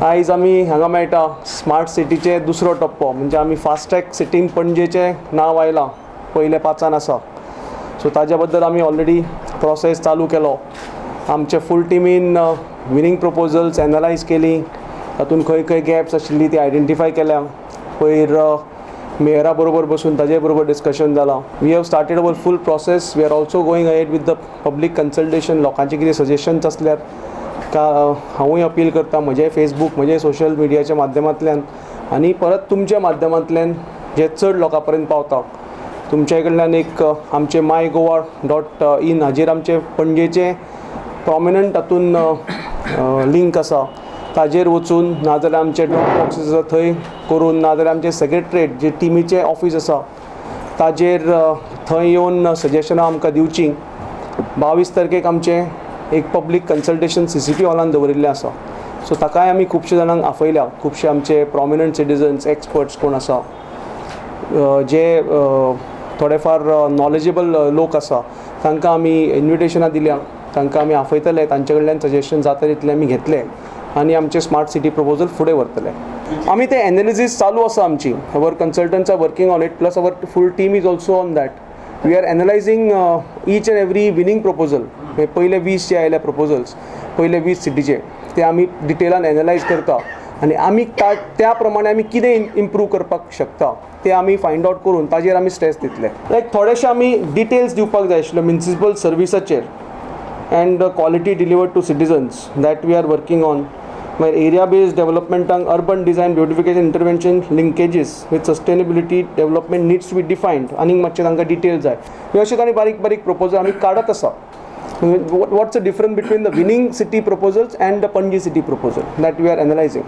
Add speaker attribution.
Speaker 1: आयज आमी हांगा मेळटा स्मार्ट सिटीचे दुसरो टप्पो म्हणजे आमी फास्ट ट्रॅक सिटीन पणजेचें नांव आयलां, पयले पांचान आसा. सो ताज्या बद्दल आमी ऑलरेडी प्रोसेस चालू केलो. आमचे फूल टिमीन विनींग प्रपोजल्स एनलायज केली, तातूंत खंय खंय गॅप्स आशिल्ली ती आयडेंटिफाय केल्या. पयर मेयरा बरोबर बसून ताजे बरोबर डिस्कशन जालां. We have started our full process. We are also going ahead with the public consultation. लोकांचे कितें सजेशन्स आसल्यार का हांवूय अपील करता म्हजे फेसबूक, म्हजे सोशल मिडियाच्या माध्यमांतल्यान आनी परत तुमच्या माध्यमांतल्यान जे चड लोकां पर्यंत पावता. तुमच्या कडल्यान एक आमचे माय गोवा डॉट इन हाजेर आमचे पणजेचे प्रोमिनंट तातूंत लिंक आसा, ताजेर वचून नाजाल्यार आमचे ड्रॉप बॉक्सीस आसा थंय करून, नाजाल्यार आमचे सेक्रेटरेट जे टिमीचें ऑफीस आसा ताजेर थंय येवन सजेशनां आमकां दिवचीं. 22 तारखेक आमचें एक पब्लीक कन्सल्टेशन CCP हॉलान दवरिल्लें आसा. सो ताकाय आमी खुबशे जाणांक आपयल्या, खुबशे आमचे प्रोमिनंट सिटीजन्स, एक्सपर्ट्स कोण आसा, जे थोडे फार नॉलेजेबल लोक आसा तांकां आमी इन्विटेशनां दिल्या, तांकां आमी आपयतले, तांचे कडल्यान सजेशन जाता तितलें आमी घेतले आनी आमचे स्मार्ट सिटी प्रपोजल फुडें व्हरतले. आमी ते एनालिसीस चालू आसा आमची. Our consultants are working on it, plus our full team is also on that. We are analysing each and every winning proposal. पयले 20 जे आयले प्रपोजल्स, पयले 20 सिटीचे, ते आमी डिटेलान एनलायज करता आनी आमी त्या प्रमाणे आमी कितें इम्प्रूव करपाक शकता ते आमी फायंड आवट करून ताजेर आमी स्ट्रेस दितले. लायक थोडेशे आमी डिटेल्स दिवपाक जाय आशिल्ल्यो municipal सर्विसाचेर and quality delivered to citizens that we are working on. मागीर एरिया बेस्ड डेवलपमेंटांक urban design, beautification, intervention, linkages with sustainability development needs to be defined. आनीक मातशें तांकां डिटेल जाय. हे अशे तांणी बारीक बारीक प्रपोजल आमी काडत आसा. What's the difference between the winning city proposals and the Panaji city proposal that we are analysing.